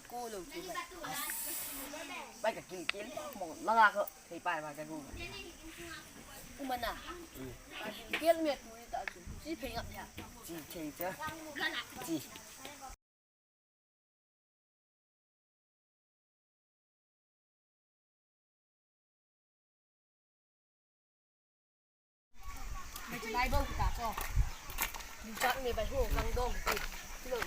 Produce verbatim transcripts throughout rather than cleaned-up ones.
Ko lo chu bai. Bai ka gilkel mo, langa ko thei pai ba ka gu. Umana. Ka gilkel me tu ta chu. Si phei ngap ya. Si thei cha. Si. Bible kita cho. Bible ni bai hu kang dong ti. Kilo.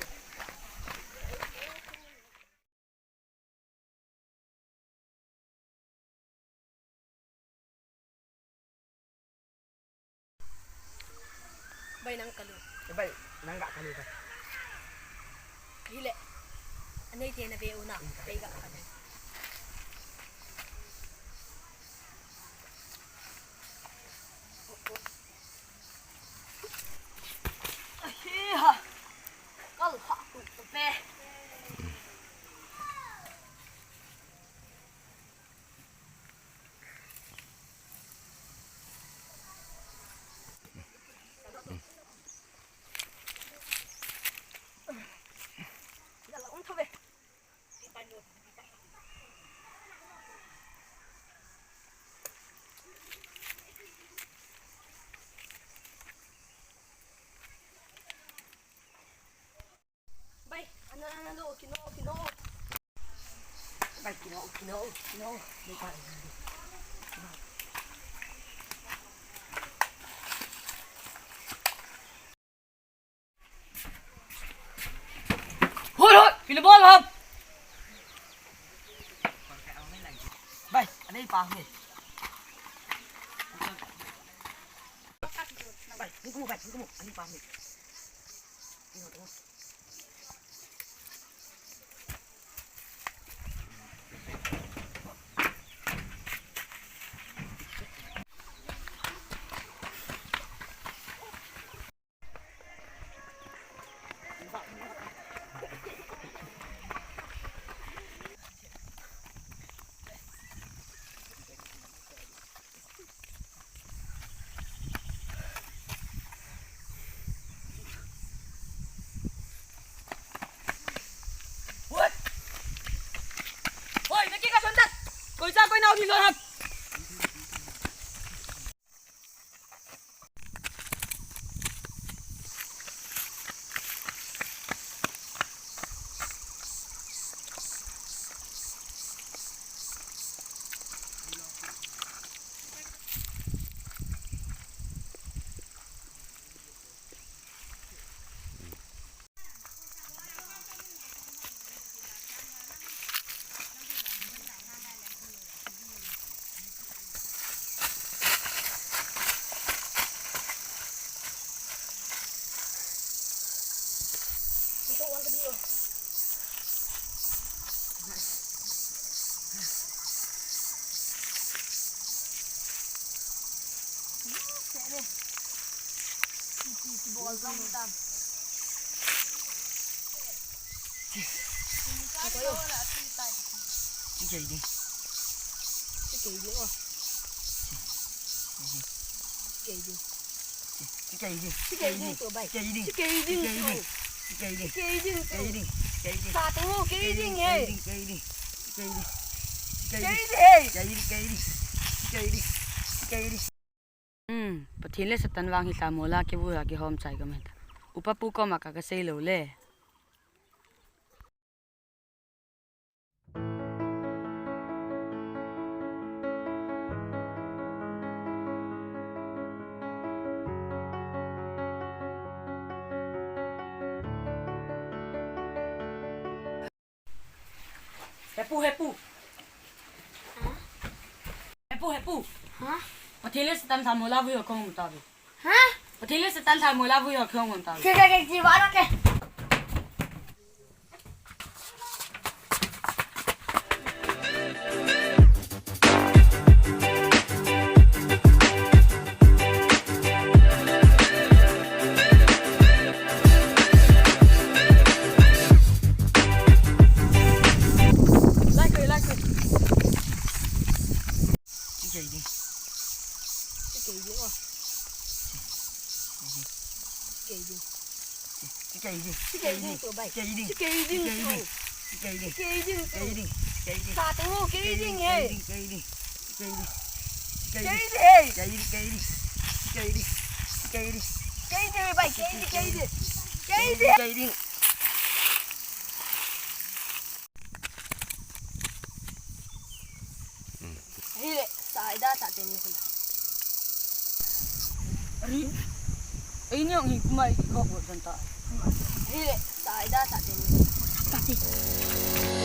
Bai nang kalu. Bai nang ga kalu bai. Hile. Anei te na ve una. Bai ga kalu. Ahi ha. Kal ha ku pe. Bai, ana, ana, lo, kino, kino. Bai, kino, kino, kino. Lo, bai. Hoi, hoi, kilo bol ham. Bai, anei pa hoi. Bai, ni kumu, bai, ni kumu, anei pa hoi. Hoi, naki ka son tan. Koi cha koi nao ni son ham. Chi kei ding. Chi kei ding o. Chi kei ding. Chi kei ding. Chi kei ding tu bai. Chi kei ding. Chi kei ding tu. Chi kei ding. Chi kei ding. Chi kei ding. Sa tu kei ding e. Kei ding. Kei ding. Kei ding. Kei ding. Kei ding. Kei ding. Kei ding. Kei ding. Hmm, Pathen le Satan vang hi lhamol a kivui a kihom chai gam hita. Upa pu koma ka kasei lou le. Hepu, hepu. Ha? Hepu, hepu. Ha? Pathen le Satan lhamol a vui ho kong um tave. Ha? Pathen le Satan lhamol a vui ho kong um tave. Ke, ke, ke, ke, ba ke. Lai koi, lai koi. Chi kei ding. Chi kei ding o. Chi kei ding. Chi kei ding. Chi kei ding tu bai. Chi kei ding. Chi kei ding tu. Kei ding. Kei ding. Kei ding. Kei ding. Sa teng u, kei ding he. Kei ding. Kei ding. Kei ding. Kei ding he. Kei ding. Kei ding. Kei ding. Kei ding. Kei ding he bai, kei ding, kei ding. Kei ding. Kei ding. Hile, sa ida sa teni sila. Ari, ei ni ong hi kumai ko ko santa. Hile, sa ida sa teni. Sa teni.